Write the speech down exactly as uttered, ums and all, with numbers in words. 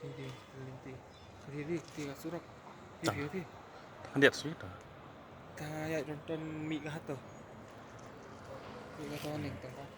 Di, di, di. Di, di, di, ka surok. Di, di, di. Handiat sih ta. Ta ya, ton, ton, mi ka hato. Mi ka ton, ning, ton, ton.